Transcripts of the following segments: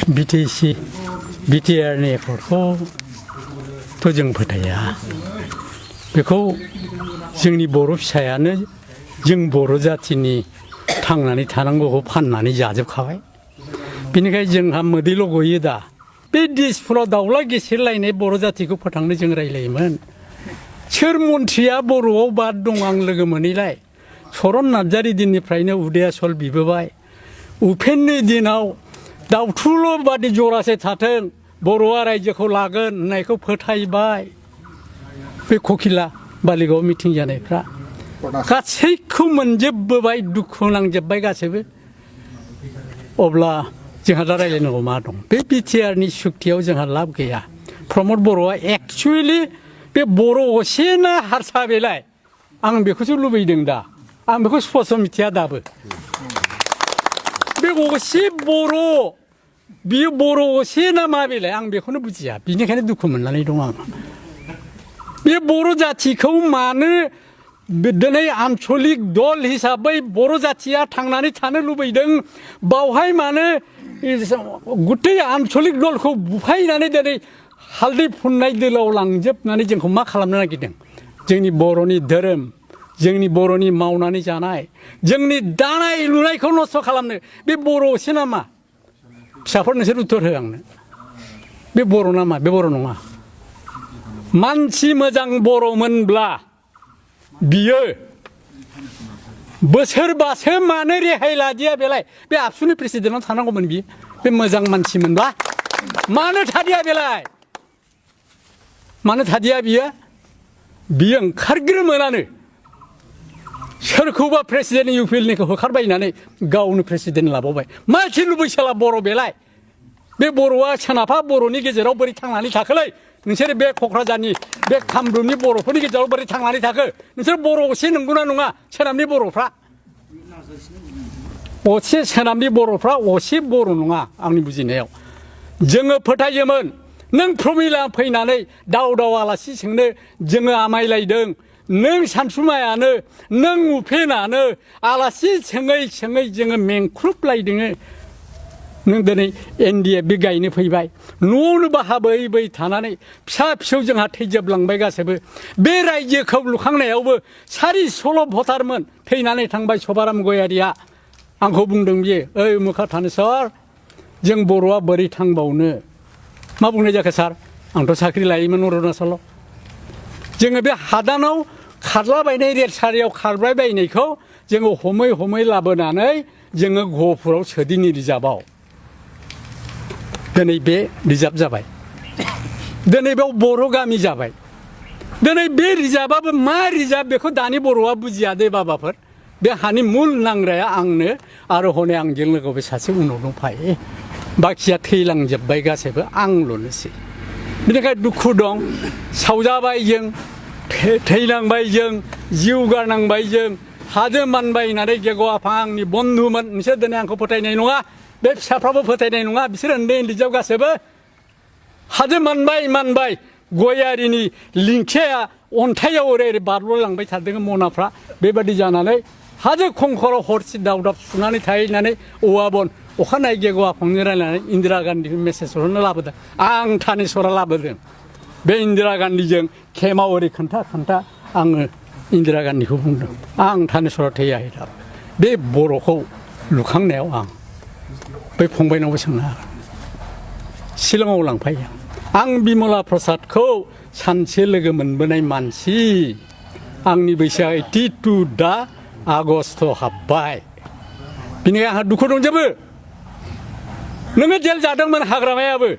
BTC, BTRनि एकर्डखौथ' जों फोथाया बेखौ जोंनि बर' फिसायानो जों बर' जाथिनि थांनानै थानांगौखौ फाननानै जाजोबखाबाय बेनिखायनो जोंहा मोदैल' गयो दा बे दिसपुराव दाउला गेसेरलायनाय बर' जातिखौ फोथांनो जों रायलायोमोन सोर मन्थ्रिया बर'आव बाद दं आं लोगो मोनैलाय चरन नार्जारि दिननिफ्रायनो उदयाचल बिबोबाय उपेननि दिनाव दाउथुल' बादि जरासे थाथों बर'आ रायजोखौ लागोन होननायखौ फोथायबाय बे ककिला बालिगाव मिटिं जानायफ्रा गासैखौ मोनजोबबोबाय दुखु नांजोबबाय गासैबो अब्ला जोंहा दा रायलायनांगौ मा दं बे बिटिआरनि सुक्तियाव जोंहा लाब गैया प्रमद बर'आ एक्सुवेलि बे बर' असे ना हारसा बेलाय आं बेखौसो लुबैदों दा आं बेखौ स्पस्ट मिथिया दाबो बे असे बर' बियो बर' असे ना मा बेलाय आं बेखौनो बुजिया बिनिखायनो दुखु मोननानै दं आं बे बर' जाथिखौ मानो दिनै आन्चलिक दल हिसाबै बर' जाथिया थांनानै थानो लुबैदों बावहाय मानो गुथै आन्चलिक दलखौ बुफायनानै दिनै हालदै फुननाय दोलाव लांजोबनानै जोंखौ मा खालामनो नागिरदों जोंनि बर'नि धोरोम जोंनि बर'नि मावनानै जानाय जोंनि दानाय लुनायखौ नस्थ' खालामनो बे बर' असे नामा फिसाफोर नोंसोर उत्तर हो आंनो बे बर' नामा बे बर' नङा मानसि मोजां बर'मोनब्ला बियो बोसोरबासो मानो रेहाय लादिया बेलाय बे आबसुनि प्रेसिडेन्टआव थानांगौमोन बियो बे मोजां मानसिमोनब्ला मानो थादिया बेलाय मानो थादिया बियो ओंखारग्रोमोनानो सोरखौबा प्रेसिडेन्ट इउपिएलनिखौ होखारबायनानै गावनो प्रेसिडेन्ट लाबावबाय मानसि लुबैसोला बर' बेलाय बे बर'आ सोनाबहा बर'नि गेजेराव बोरै थांनानै थाखोलै नोंसोर बे क'क्राझारनि बे कामरुपनि बर'फोरनि गेजेराव बोरै थांनानै थाखो नोंसोर बर' असे नंगौना नङा सोनाबनि बर'फ्रा असे सोनाबनि बर'फ्रा असे बर' नङा आंनि बुजिनायाव जोङो फोथायोमोन नों प्रमिला फैनानै दाव दाव आलासि सोंनो जोङो आमायलायदों नों सानसुमायानो नों उपेनानो आलासि सोङै सोङै जोङो मेंख्रुबलायदों नों दिनै एनडिएफ बे गायनो फैबाय न'आवनो बाहा बै थानानै फिसा फिसौ जोंहा थैजोबलांबाय गासैबो बे रायजोखौ लुखांनायावबो 416 भटारमोन थैनानै थांबाय सभाराम गयारिया आंखौ बुंदों बियो ओइ मुखा थानेस्वर जों बर'आ बोरै थांबावनो मा बुंनाय जाखो सार आंथ' साख्रि लायोमोन अरुणाचलाव जोङो बे हादानाव खारलाबायनाय रेलसारियाव खारबाय बायनायखौ जोङो हमै लाबोनानै जोङो गहपुराव सोदिनि रिजार्भआव दिनै बे रिजार्भ जाबाय दिनै बेयाव बर' गामि जाबाय दिनै बे रिजार्भआबो मा रिजार्भ बेखौ दानि बर'आ बुजिया दे बाबाफोर बे हानि मुल नांग्राया आंनो आरो हनै आंजों लोगोसे सासे उनाव दंफायो बाखिया थैलांजोब्बाय गासैबो आंल'नोसै बेनिखायनो दुखु दं सावजाबाय जों थैलांबाय जों जिउ गारनांबाय जों हाजो मानबाय होननानै गेग' आफा आंनि बन्धुमोन नोंसोर दिनै आंखौ फोथायनाय नङा बे फिसाफ्राबो फोथायनाय नङा बिसोर उन्दै जोब गासैबो हाजो मानबाय गयारिनि लिंखिया अन्थाइयाव ओरै बारल'लांबाय थादों मनाफ्रा बेबादि जानानै हाजो खंखराव हरसे दावदाब सुनानै थाहैनानै औवा बन अखानायै गेग' आफांनो रायलायनानै इन्दिरा गान्धीखौ मेसेज हरनो लाबोदों आं थानेस्वरा लाबोदों बे इन्दिरा गान्धीजों खेमाव ओरै खोन्था आङो इन्दिरा गान्धीखौ बुंदों आं थानेस्वरा थैयाखै दा बे बर'खौ लुखांनायाव आं बै फंबायनावबो सोंनो हागोन शिलंआव लांफायो आं बिमला प्रसादखौ सानसे लोगो मोनबोनाय मानसि आंनि बैसोआ 82 दा आगस्ट हाबबाय बिनिखायनो आंहा दुखु दंजोबो नोङो जेल जादोंमोन हाग्रामायाबो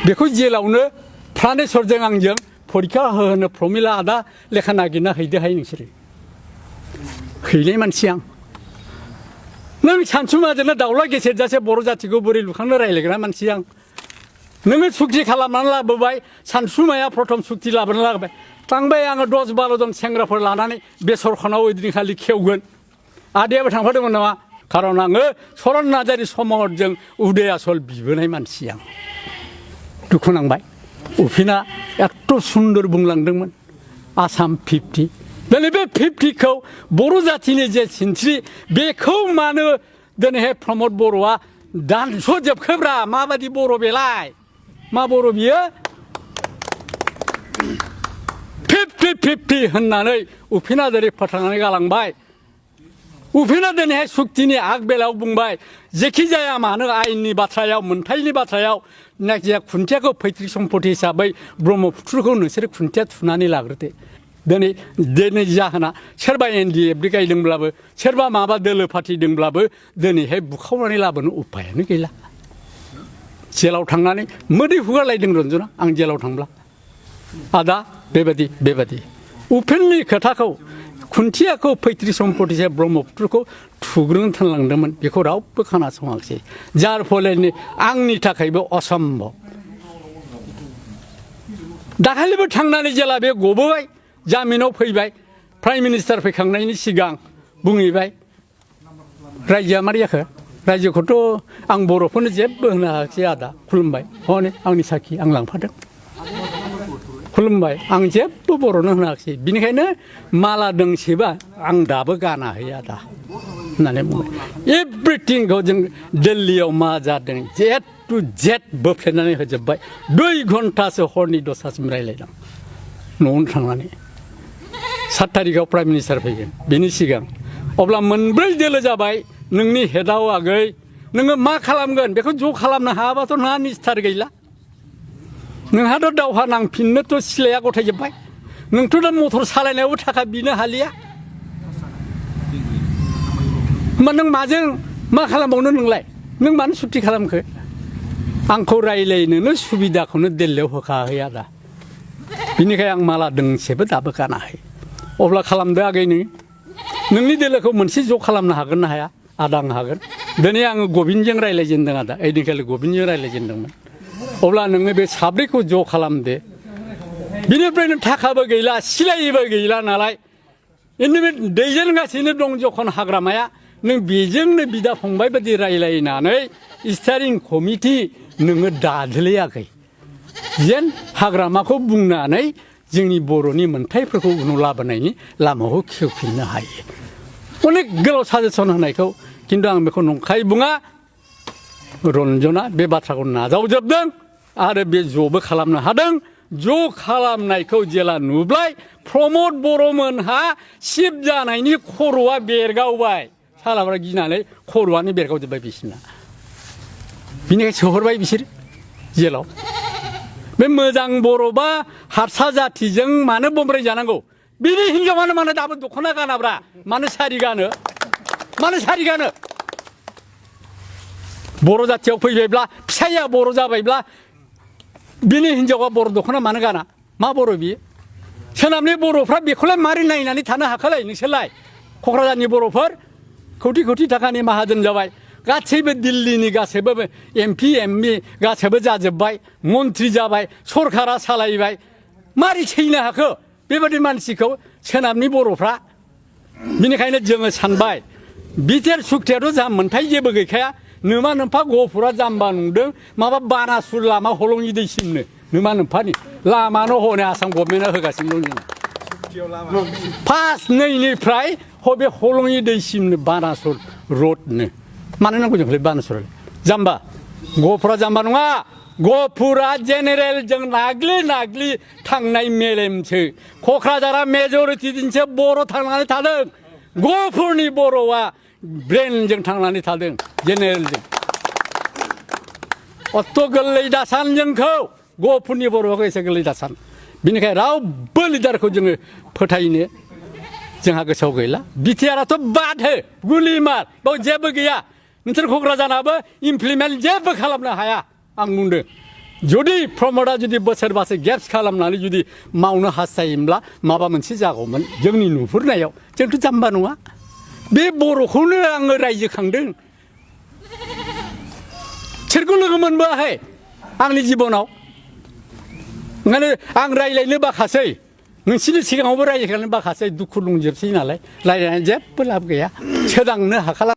बेखौ जेलावनो प्रानेस्वरजों आंजों फरिखा होनो प्रमिला आदा लेखा नागिरना हैदोहाय नोंसोरो हैनाय मानसि आं नों सानसुमाजोंनो दाउला गेसेरजासे बर' जातिखौ बोरै लुखांनो रायलायग्रा मानसि आं नोङो सुक्ति खालामनानै लाबोबाय सानसुमाया प्रथम सुक्ति लाबोनानै लाबोबाय थांबाय आङो 10-12 जन सेंग्राफोर लानानै बेसरखानाव ओइदिनखालि खेवगोन आदायाबो थांफादोंमोन नामा खारन आङो चरन नार्जारि समरजों उदयाचल बिबोनाय मानसि आं दुखु नांबाय उपेना एथ' सुन्दर बुंलांदोंमोन आसाम 50 दिनै बे 50खौ बर' जातिनि जे सिनस्रि बेखौ मानो दिनैहाय प्रमद बर'आ दानस'जोबखोब्रा माबादि बर' बेलाय मा बर' बियो 50-50 होननानै उपेन हाज'वारि फोथांनानै गालांबाय उपेन हाज'वारिहाय सुक्तिनि आग बेलायाव बुंबाय जेखि जाया मानो आयेननि बाथ्रायाव मोनथायनि बाथ्रायाव जायखिजाया खुन्थियाखौ पैतृक सम्पति हिसाबै ब्रह्मपुत्रखौ नोंसोर खुन्थिया थुनानै लाग्रोदो दिनै जाहोना सोरबा NDF गायदोंब्लाबो सोरबा माबा दोलो फाथिदोंब्लाबो दिनैहाय बुखावनानै लाबोनो उपायानो गैला जेलाव थांनानै मोदै हुगारलायदों रन्जना आं जेलाव थांब्ला आदा बेबादि उपेननि खोथाखौ खुन्थियाखौ पैतृक सम्पति हिसाबै ब्रह्मपुत्रखौ थुग्रोनो थोनलांदोंमोन बेखौ रावबो खोनासङाखिसै जार फलनि आंनि थाखायबो असम्भब दाखालिबो थांनानै जेला बे गबोबाय जामिनाव फैबाय प्राइम मिनिस्टार फैखांनायनि सिगां बुंहैबाय रायजोआ मारै जाखो रायजोखौथ' आं बर'फोरनो जेबो होनो हायाखिसै आदा खुलुमबाय हनै आंनि साखि आं लांफादों खुलुमबाय आं जेबो बर'नो होनो हायाखिसै बिनिखायनो माला दोंसेबा आं दाबो गानाहै आदा होननानै बुंबाय एभ्रिथिंखौ जों दिल्लीयाव मा जादों Z बोफ्लेनानै होजोब्बाय 2 घन्टासो हरनि 10टासिम रायज्लायदों न'आवनो थांनानै 7 तारिखआव प्राइम मिनिस्टार फैगोन बेनि सिगां अब्ला मोनब्रै दोलो जाबाय नोंनि हेडआव आगै नोङो मा खालामगोन बेखौ ज' खालामनो हायाबाथ' नोंहा निस्तार गैला नोंहाथ' दावहा नांफिननोथ' सिलाया गथायजोब्बाय नोंथ' दा मटर सालायनायावबो थाखा बिनो हालिया होमबा नों माजों मा खालामबावनो नोंलाय नों मानो सुक्ति खालामखो आंखौ रायज्लायनोनो सुबिदाखौनो दिल्लीयाव होखाहै आदा बिनिखायनो आं माला दोंसेबो दाबो गानाहै अब्ला खालामदो आगै नोंनि दोलोखौ मोनसे ज' खालामनो हागोन ना हाया आदा आं हागोन दिनै आङो गबिनजों रायज्लायजेनदों आदा ओइदिनखालि गबिनजों रायज्लायजेनदोंमोन अब्ला नोङो बे साब्रैखौ ज' खालामदो बिनिफ्राय नों थाखाबो गैला सिलायबो गैला नालाय बे दैदेनगासिनो दं जखन हाग्रामाया नों बेजोंनो बिदा फंबाय बायदि रायज्लायनानै स्टारिं कमिटि नोङो दादोलायाखै जेन हाग्रामाखौ बुंनानै जोंनि बर'नि मोन्थायफोरखौ उनाव लाबोनायनि लामाखौ खेवफिननो हायो अनेक गोलाव साजेसन होनायखौ खिन्थु आं बेखौ नंखाय बुङा रन्जना बे बाथ्राखौ नाजावजोबदों आरो बे ज'बो खालामनो हादों ज' खालामनायखौ जेला नुबाय प्रमद बर'मोनहा सिफ जानायनि खर'आ बेरगावबाय सालाफ्रा गिनानै खर'आनो बेरगावजोब्बाय बिसोरना बिनिखायनो सोहरबाय बिसोर जेलाव बे मोजां बर'बा हारसा जाथिजों मानो बमब्राय जानांगौ बिनि हिनजावानो मानो दाबो दख'ना गानाब्रा मानो सारि गानो बर' जाथियाव फैबायब्ला फिसाया बर' जाबायब्ला बिनि हिनजावा बर' दख'ना मानो गाना मा बर' बियो सोनाबनि बर'फ्रा बेखौलाय मारै नायनानै थानो हाखालाय नोंसोरलाय क'क्राझारनि बर'फोर कौटि थाखानि माहाजोन जाबाय गासैबो दिल्लीनि गासैबो MP ME गासैबो जाजोब्बाय मन्त्रि जाबाय सरकारा सालायबाय मारै सैनो हाखो बेबायदि मानसिखौ सोनाबनि बर'फ्रा बिनिखायनो जोङो सानबाय बिटिआर सुक्तियाथ' जा मोन्थाय जेबो गैखाया नोमा नोम्फा गहपुरा जाम्बा नंदों माबा बानासुर लामा हलंनि दैसिमनो नोमा नोम्फानि लामानो हनै आसाम गभर्नमेन्टआ होगासिनो दं जों फार्स्ट नैनिफ्राय हबे हलंनि दैसिमनो बानासुर रडनो मानो नांगौ जोंखौलाय बानासुरालाय जाम्बा गहपुरा जाम्बा नङा गहपुरा जेनेरेलजों नाग्लि थांनाय मेलेमसो क'क्राझारा मेजरिटि दिनसो बर' थांनानै थादों गहपुरनि बर'आ ब्रेनजों थांनानै थादों जेनेरेलजों अत गोरलै दासान जोंखौ गहपुरनि बर'खौ एसे गोरलै दासान बिनिखायनो रावबो लिडारखौ जोङो फोथायनो जोंहा गोसोआव गैला बिटिआरआथ' बादहो गुलि मार बाव जेबो गैया नोंसोर क'क्राझाराबो इमप्लिमेन्ट जेबो खालामनो हाया आं बुंदों जुदि प्रमदआ जुदि बोसोरबासो गेप्स खालामनानै जुदि मावनो हास्थायोब्ला माबा मोनसे जागौमोन जोंनि नुहुरनायाव जोंथ' जाम्बा नङा बे बर'खौनो आङो रायजो खांदों सोरखौ लोगो मोनबोआखै आंनि जिबनाव ओंखायनो आं रायज्लायनो बाखासै नोंसिनि सिगाङावबो रायज्लायनो बाखासै दुखु दंजोबसै नालाय रायज्लायनानै जेबो लाब गैया सोदांनो हाखाला